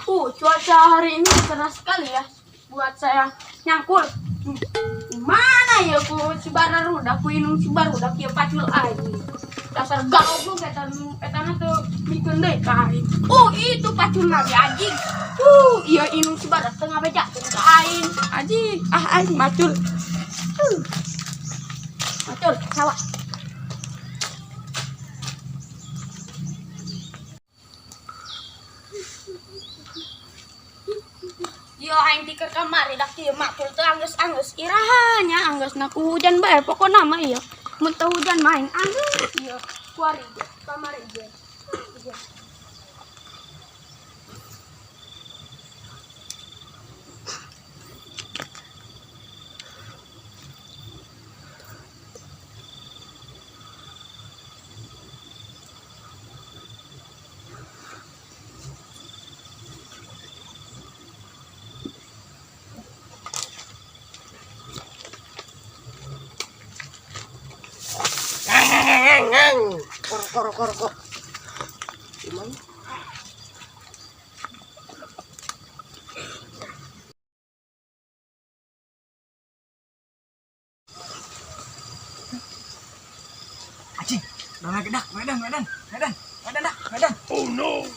Cuaca hari ini cerah sekali ya buat saya nyangkul. Mana ya ku si barudak, ku inung si barudak ieu pacul aing. Dasar goblok eta etana teu mikeun deui ka aing. Itu pacul lagi anjing. Iya inung si barudak teu ngabejakeun ka aing. Anjing, ah aing macul. Macul, sawah. Yo aing tikar kamari dak ieu macul teu anggeus-anggeus iraha nya anggeusna ku hujan bae pokona mah ieu. Mun teu hujan mah aing anggeus ieu kuari kamari ge. Kor kor kor. Gimana? Acing, nang gedak, medan, medan, medan, medan dah, medan. Oh no.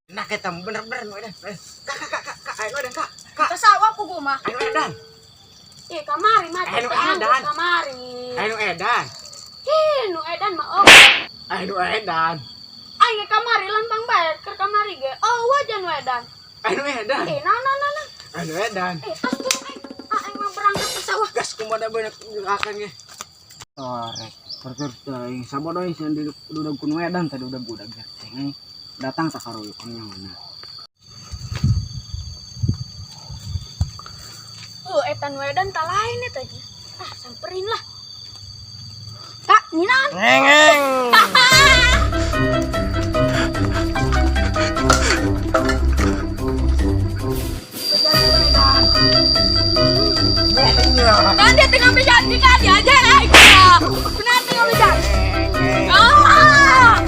Nah, kita bener-bener medan. Kak, kak, kak, kak, ayo medan, kak. Kak. Ke sawah ku gua mah. Ayo edan. Ih, kamari mah Ayo teu anggeus edan. kamari. Ayo edan. Ih, nu edan mah oh. Ayo edan. Aing ge kamari lempang bae keur kamari ge. Oh, wajan nu edan. Ayo edan. Eh, nah nah nah nah. Ayo edan. Eh, tos dulu aing. Ah, aing mah berangkat ke sawah. Gas kumaha banyak akan ge. Torek, terus teuing sabodoh sieun di dudag ku nu edan tadi udah budak teh. Datang sakaruyuk yang mana. Eta nu edan tak lain eta nya. Ah, samperin lah. Kak, nyinan. Ngeng. Kan dia tengah berjanji kan dia aja aing. Benar tengah berjanji. Ah!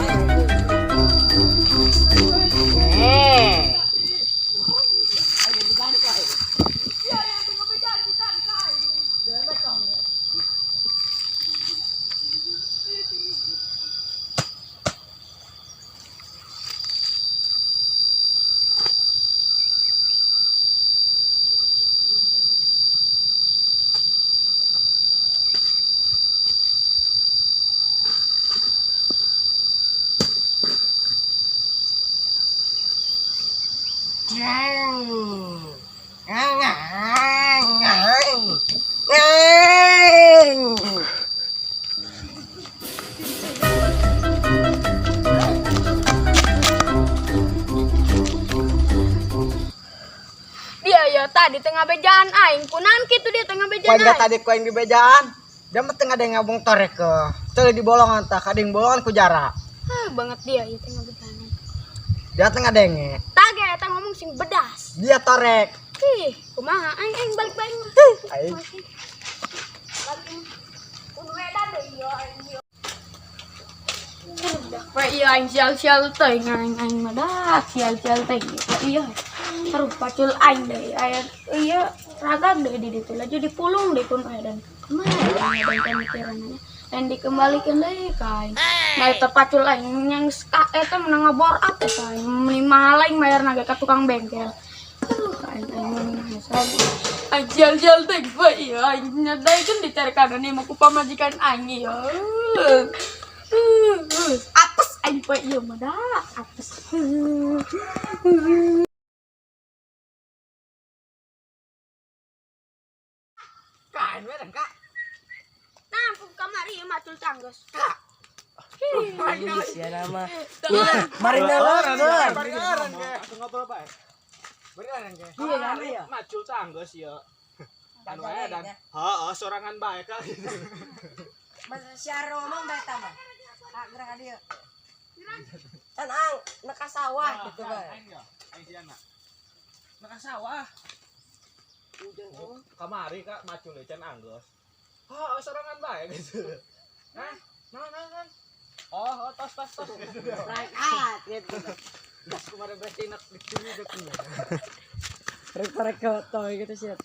Dia ya tadi tengah bejaan aing kunan kitu dia tengah bejaan Kuaing aing. tadi kuaing di bejaan. Dia mah tengah ada yang ngabung torek ke. Teu di bolongan tah, kading bolongan ku jarak. Ah, banget dia ya tengah bejaan aing. Dia tengah denge. Tage eta ngomong sing bedas. Dia torek. Ih, kumaha aing aing balik-balik mah. Aing. Balik. Kudu edan deui ieu aing ieu. Udah, we ieu aing sial-sial teuing aing aing mah dah sial-sial teuing ieu. Terus pacul aing deui aya ieu ragag deui di ditu laju dipulung deui kun edan. Kumaha aing edan teh mikiranna dan dikembalikan deui ka aing. Nah eta pacul aing yang eta menang ngabor up eta aing meuni mahal aing bayarna ge ka tukang bengkel. Aduh, aing aing meuni hese. Aing sial-sial teh we ieu aing nyadaikeun diterekanan ieu mah ku pamajikan aing ieu. Apes aing poe ieu mah dah, apes. Kak, ayo edan, Kak. Nah, aku kamari ieu macul tanggeus. Kak. Sia nama. Mari nalur. Bari ngaran ge. Ngobrol bae. Bari ngaran ge. Iya. Macul tanggeus ya. Anu edan. Heeh, sorangan bae ka gitu. Masa siar ngomong bae tah mah. Kak gerak ka dieu. Kan ang neka sawah gitu bae. Aing ya, aing siana. Neka sawah. Hujan oh. Kamari kak macul can anggeus. Heeh, sorangan bae gitu. Hah? Nah, nah, nah. Oh, oh, tos tos tos gitu. Berangkat gitu. Gas kemarin berarti enak dicuri dek. Rek-rek ke toy gitu siap.